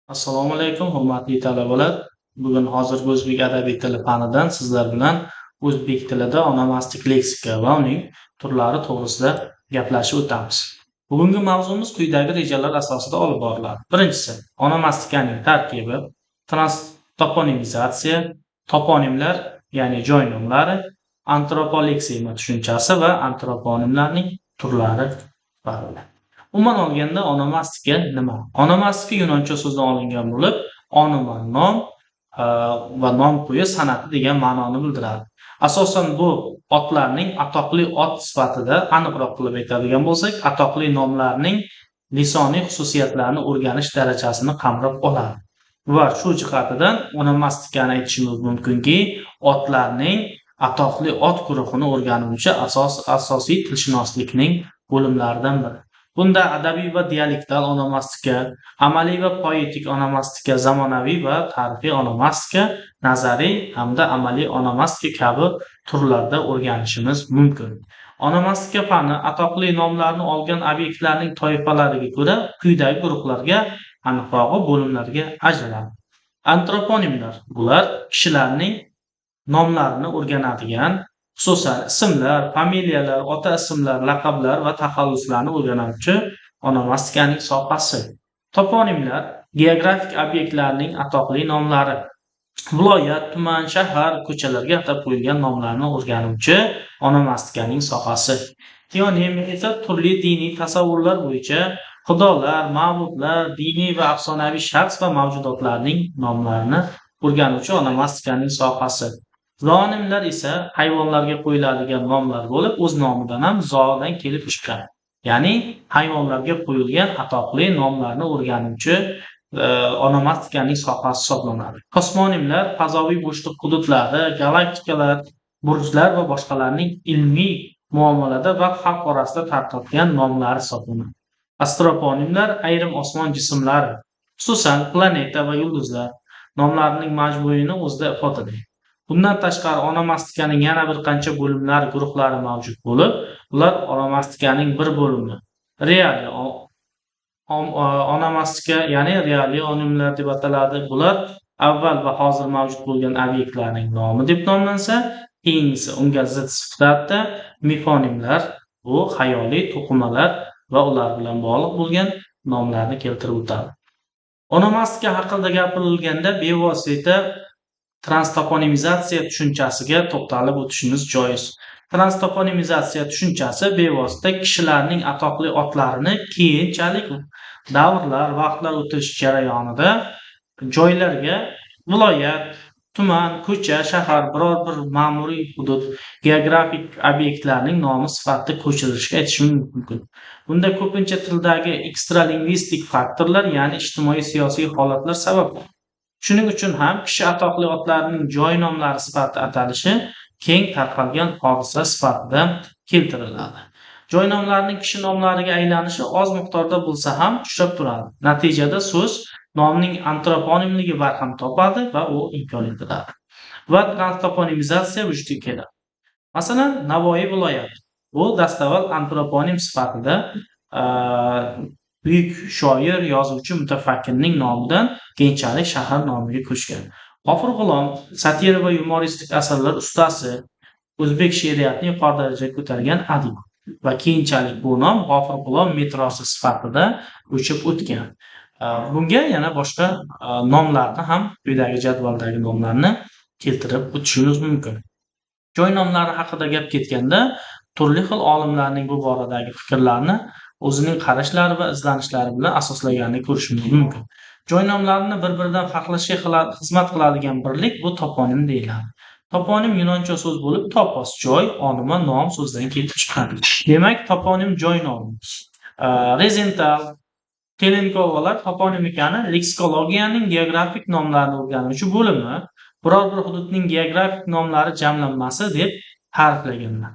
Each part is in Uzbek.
Assalomu alaykum, hurmatli talabalar. Bugun hozirgi o'zbek adabiy tili fanidan sizlar bilan o'zbek tilida onomastik leksika va uning turlari to'g'risida gaplashib o'tamiz. Bugungi mavzumiz quyidagi rejalar asosida olib boriladi. Birinchisi, onomastikaning tarkibi, transtoponimizatsiya, toponimlar, ya'ni joy nomlari, antropoleksema tushunchasi va antroponimlarning turlari beriladi. Umuman olganda onomastika nima? Onomastika yunoncha so'zdan olingan bo'lib, onoma nom va nom qo'yish san'ati degan ma'noni bildiradi. Asosan bu otlarning atoqli ot sifatida, aniqroq qilib aytadigan bo'lsak, atoqli nomlarning lisoniy xususiyatlarini o'rganish darajasini qamrab oladi. Va shu jihatidan onomastikani aytishimiz mumkinki, otlarning atoqli ot guruhini o'rganuvchi asosiy tilshunoslikning bo'limlaridan biri. Bunda adabiy va dialektal onomastika, amaliy va poetik onomastika, zamonaviy va tarixiy onomastika, nazariy hamda amaliy onomastika kabi turlarda o'rganishimiz mumkin. Onomastika fani atoqli nomlarni olgan obyektlarning toifalariga ko'ra quyidagi guruhlarga, aniqrog'i bo'limlarga ajraladi. Antroponimlar bular kishilarning nomlarini o'rganadigan, xususan ismlar, familiyalar, ota ismlar, laqablar va taxalluslarni o'rganuvchi onomastikaning sohasi. Toponimlar geografik obyektlarning atoqli nomlari, viloyat, tuman, shahar, ko'chalarga atab qo'yilgan nomlarni o'rganuvchi onomastikaning sohasi. Teonimiya esa turli diniy tasavvurlar bo'yicha xudolar, ma'budlar, diniy va afsonaviy shaxs va mavjudotlarning nomlarini o'rganuvchi onomastikaning sohasi. Zoonimlar esa hayvonlarga qo'yiladigan nomlar bo'lib, o'z nomidan ham zoodan kelib chiqqan. Ya'ni hayvonlarga qo'yilgan atoqli nomlarni o'rganuvchi onomastikaning sohasi hisoblanadi. Kosmonimlar fazoviy bo'shliq hududlari, galaktikalar, burjlar va boshqalarning ilmiy muomalada va xalq orasida tarqalgan nomlari hisoblanadi. Astroponimlar ayrim osmon jismlari, xususan planeta va yulduzlar nomlarining majmuini o'zida ifodalaydi. Bundan tashqari onomastikaning yana bir qancha bo'limlari, guruhlari mavjud bo'lib, ular onomastikaning bir bo'limi realiy onomastika, ya'ni realiy onimlar deb ataladi. Bular avval va hozir mavjud bo'lgan obyektlarning nomi deb nomlansa, keyingisi unga zid sifatda mifonimlar, bu xayoliy to'qimalar va ular bilan bog'liq bo'lgan nomlarni keltirib o'tadi. Onomastika haqida gapirilganda bevosita transtoponimizatsiya tushunchasiga to'xtalib o'tishimiz joiz. Transtoponimizatsiya tushunchasi bevosita kishilarning atoqli otlarini keyinchalik davrlar, vaqtlar o'tish jarayonida joylarga, viloyat, tuman, ko'cha, shahar, biror bir ma'muriy hudud, geografik obyektlarning nomi sifatida ko'chirilishga aytishimiz mumkin. Bunda ko'pincha tildagi ekstralingvistik faktorlar, ya'ni ijtimoiy-siyosiy holatlar sabab bo'ladi. Shuning uchun ham kishi atoqli otlarining joy nomlari sifatida atalishi keng tarqalgan hodisa sifatida keltiriladi. Joy nomlarining kishi nomlariga aylanishi oz miqdorda bo'lsa ham uchrab turadi. Natijada so'z nomning antroponimligi barham topadi va u inkor etiladi. Va transtoponimizatsiya vujudga keladi. Masalan, Navoiy viloyati. Bu dastavval antroponim sifatida buyuk shoir, yozuvchi, mutafakkirning nomidan keyinchalik shahar nomiga ko'chgan. G'ofur G'ulom satira va yumoristik asarlar ustasi, o'zbek she'riyatini yuqori darajaga ko'targan adib va keyinchalik bu nom G'ofur G'ulom metrosi sifatida o'chib o'tgan. Bunga yana boshqa nomlarni ham quyidagi jadvaldagi nomlarni keltirib o'tishimiz mumkin. Joy nomlari haqida gap ketganda turli xil olimlarning bu boradagi fikrlarini o'zining qarashlari va izlanishlari bilan asoslaganini ko'rishimiz mumkin. Joy nomlarini bir-biridan farqlashga xizmat qiladigan birlik bu toponim deyiladi. Toponim yunoncha so'z bo'lib, topos joy, onima nom so'zidan kelib chiqqan. Demak, toponim joy nomi. Rezental, Telenkovalar toponimikani leksikologiyaning geografik nomlarini o'rganuvchi bo'limi, biror bir hududning geografik nomlari jamlanmasi deb ta'riflaganlar.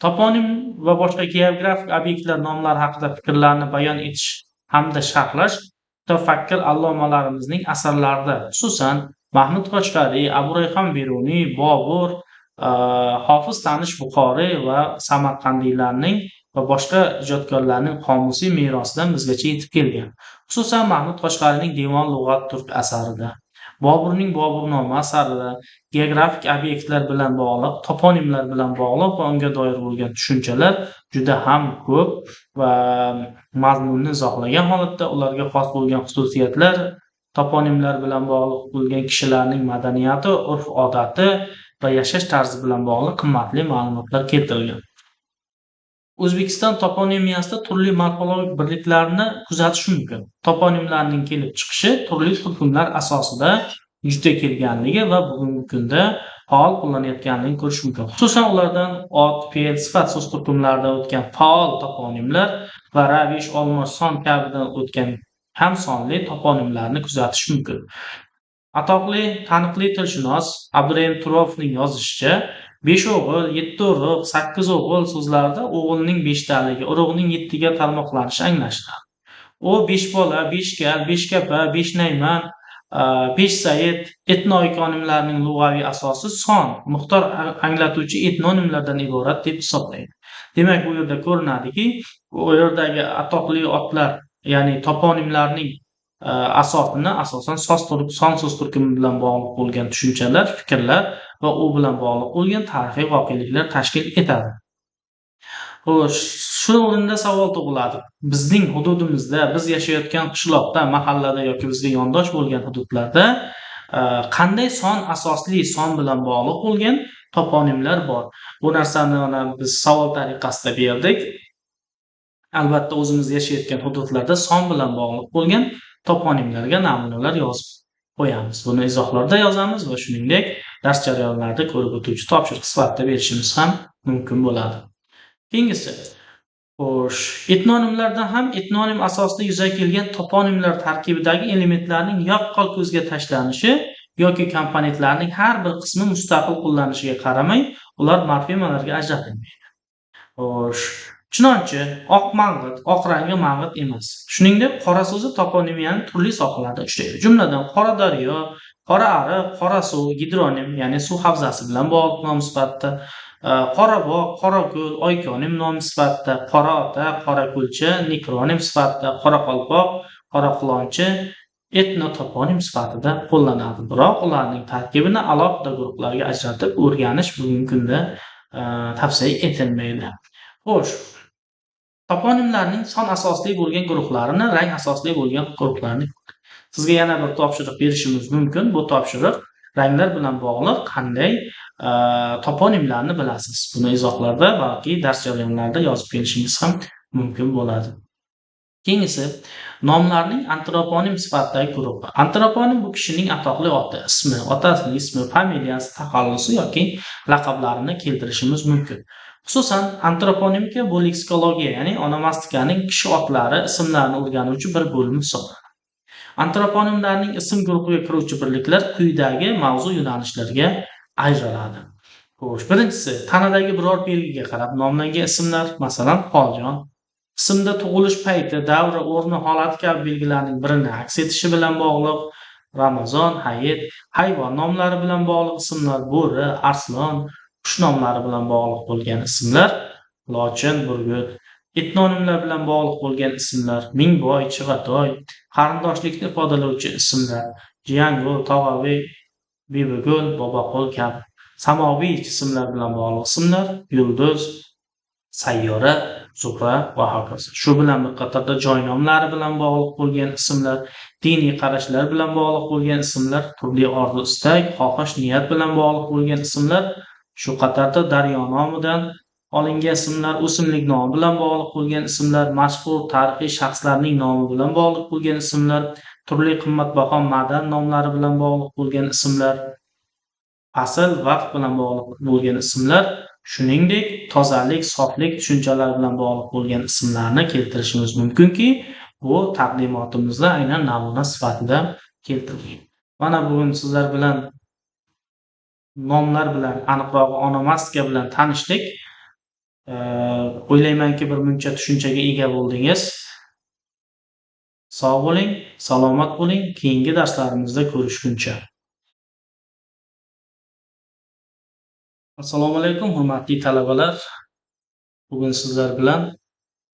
Toponim va boshqa geografik obyektlar nomlari haqida fikrlarni bayon etish hamda sharhlash mutafakkir allomalarimizning asarlarida, xususan Mahmud Qochqariy, Abu Rayhon Beruniy, Bobur, Hofiz Tanish Buxoriy va Samarqandiylarning va boshqa ijodkorlarning qomusiy merosidan bizgacha yetib kelgan. Xususan, Mahmud Qoshg'ariyning Devon lug'at turk asarida, Boburning Boburnoma asarida geografik obyektlar bilan bog'liq, toponimlar bilan bog'liq va unga doir bo'lgan tushunchalar juda ham ko'p va mazmunni izohlagan holatda ularga xos bo'lgan xususiyatlar, toponimlar bilan bog'liq bo'lgan kishilarning madaniyati, urf-odati va yashash tarzi bilan bog'liq qimmatli ma'lumotlar keltirilgan. O'zbekiston toponimiyasida turli morfologik birliklarni kuzatish mumkin. Toponimlarning kelib chiqishi turli turkumlar asosida yuzaga kelganligi va bugungi kunda faol qo'llanayotganligini ko'rish mumkin. Xususan, ulardan ot, fe'l, sifat so'z turkumlaridan o'tgan faol toponimlar va ravish, olmosh, son kabidan o'tgan kam sonli toponimlarni kuzatish mumkin. Atoqli, taniqli tilshunos Abdurahim Turovning yozishicha, 5 o'g'il, 7 urug', 8 o'g'il so'zlarida o'g'ilning 5 taligi, urug'ning 7 ga tarmoqlanishi anglashiladi. U 5 bola, 5 gal, 5 kapa, 5 nayman, 5 sayid etnoikonimlarning lug'aviy asosi son, miqdor anglatuvchi etnonimlardan iborat deb hisoblaydi. Demak, bu yerda ko'rinadiki, bu yerdagi atoqli otlar, ya'ni toponimlarning asosini asosan son so'z turkumi bilan bog'liq bo'lgan tushunchalar, fikrlar va u bilan bog'liq bo'lgan tarixiy voqeliklar tashkil etadi. Xo'sh, shu o'rinda savol tug'iladi. Bizning hududimizda, biz yashayotgan qishloqda, mahallada yoki bizga yondosh bo'lgan hududlarda qanday son asosli, son bilan bog'liq bo'lgan toponimlar bor? Bu narsani mana biz savol tariqasida berdik. Albatta, o'zimiz yashayotgan hududlarda son bilan bog'liq bo'lgan toponimlarga namunalar yozib qo'yamiz. Buni izohlarda yozamiz va shuningdek dars jarayonlarida ko'rib o'tuvchi topshiriq sifatida berishimiz ham mumkin bo'ladi. Keyingisi, xo'sh, etnonimlardan ham etnonim asosida yuzaga kelgan toponimlar tarkibidagi elementlarning yaqqol ko'zga tashlanishi yoki komponentlarning har bir qismi mustaqil qo'llanishiga qaramay, ular morfemalarga ajratilmaydi. Xo'sh, chunonchi, oq mang'it, oq rangli mang'it emas. Shuningdek, qora so'zi toponimiyaning turli sohalarida uchraydi. Jumladan, qora daryo, qora ariq, qora suv, gidronim, ya'ni suv havzasi bilan bog'liq nom sifatida, qorabog', qorako'l, oykonim nom sifatida, qora ota, qorako'lcha, nekronim sifatida, qoraqalpoq, qoraqulonchi etnotoponim sifatida qo'llanadi. Biroq ularning tarkibini alohida guruhlarga ajratib o'rganish bugungi kunda tavsiya etilmaydi. Xo'sh, toponimlarning son asosli bo'lgan guruhlarini, rang asosli bo'lgan guruhlarini sizga yana bir topshiriq berishimiz mumkin. Bu topshiriq ranglar bilan bog'liq qanday toponimlarni bilasiz? Buni izohlarda balki dars jarayonlarida yozib kelishingiz ham mumkin bo'ladi. Keyingisi, nomlarning antroponim sifatidagi guruhi. Antroponim bu kishining atoqli oti, ismi, otasining ismi, familiyasi, taxallusi yoki laqablarini keltirishimiz mumkin. Xususan, antroponimika bu leksikologiya, ya'ni onomastikaning kishi otlari, ismlarini o'rganuvchi bir bo'limi hisoblanadi. Antroponimlarning ism guruhiga kiruvchi birliklar quyidagi mavzu yo'nalishlarga ajraladi. Xo'sh, birinchisi, tanadagi biror belgiga qarab nomlangan ismlar, masalan, Xoljon. Ismda tug'ilish payti, davri, o'rni, holati kabi belgilarning birini aks etishi bilan bog'liq Ramazon, Hayit, hayvon nomlari bilan bog'liq ismlar, bo'ri, arslon, qush nomlari bilan bog'liq bo'lgan ismlar, lochin, burgut, etnonimlar bilan bog'liq bo'lgan ismlar, Mingboy, Chig'atoy, qarindoshlikni ifodalovchi ismlar, Jiyangul, Tog'abek, Bibigul, Boboqul kabi, samoviy jismlar bilan bog'liq ismlar, yulduz, sayyora, Zuhra va hokazo. Shu bilan bir qatorda joy nomlari bilan bog'liq bo'lgan ismlar, diniy qarashlar bilan bog'liq bo'lgan ismlar, turli orzu istak, xohish, niyat bilan bog'liq bo'lgan ismlar, shu qatorda daryo nomidan olingan ismlar, o'simlik nomi bilan bog'liq bo'lgan ismlar, mashhur tarixiy shaxslarning nomi bilan bog'liq bo'lgan ismlar, turli qimmatbaho ma'dan nomlari bilan bog'liq bo'lgan ismlar, fasl, vaqt bilan bog'liq bo'lgan ismlar, shuningdek, tozalik, soflik tushunchalari bilan bog'liq bo'lgan ismlarni keltirishimiz mumkinki, bu taqdimotimizda aynan namuna sifatida keltirilgan. Mana bugun sizlar bilan nomlar bilan, aniqrog'i onomastika bilan tanishdik. O'ylaymanki, bir muncha tushunchaga ega bo'ldingiz. Sog' bo'ling, salomat bo'ling. Keyingi darslarimizda ko'rishguncha. Assalomu alaykum, hurmatli talabalar. Bugun sizlar bilan